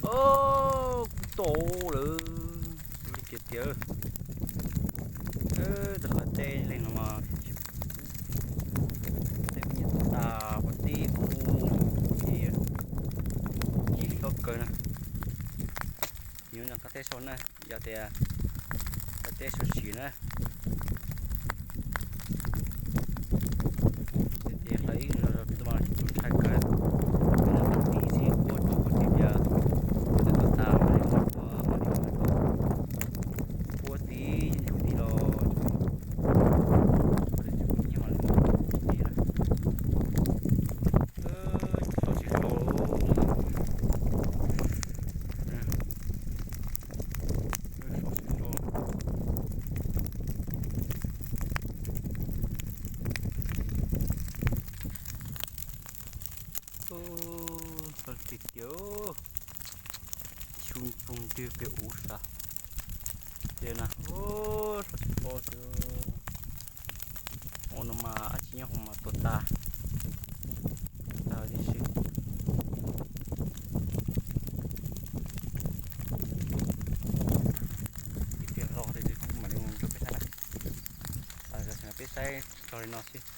Kuj tau lawm, ua li tiag tiag. Tab sis tej leeg no mas tej me nyuam tag puag tim ub ces cim hlob kawg na. Ces nyob qab teb sau na, yog tias qab teb sau sim na. Ces qhov ib zaug peb tuaj mas tsuas ntshai kawg, peb nyob qab tim xwb puab tsuag puag tim tias puab twb tuaj tas mas li ua li puab tib ntug tim los tsuas nyiaj mas li ua li na. Sau tsis sau, sau tsis sau. Ua tiag tiag, xyu pug ntwg pem ub sas tiag na. Sau tsis sau xwb. Ua no mas dab tsi nyob hauv mas tuag tas, tuag tas tib si. Ib pliag hlo tes kuv mam li mus nrog peb saib na. Peb saib txog li no xwb.